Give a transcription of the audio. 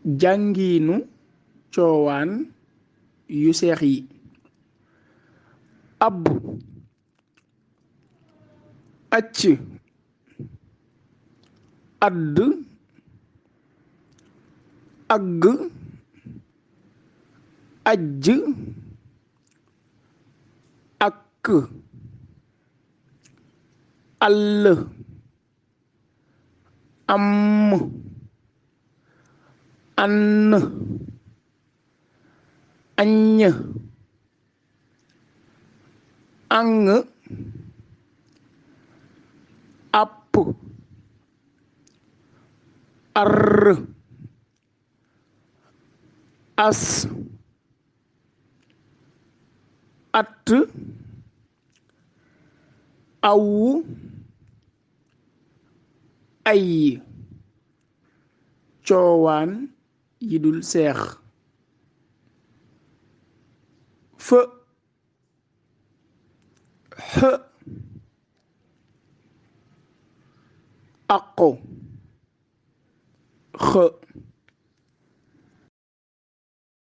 jàngiinu coowaan yu seex yi. Ab, acc, add, agg, ajj, akk, all, amm, ann, aññ, aŋ, app, arr, as, att, aw, ay. Coowaan yi dul seex. F, x, aqo, x.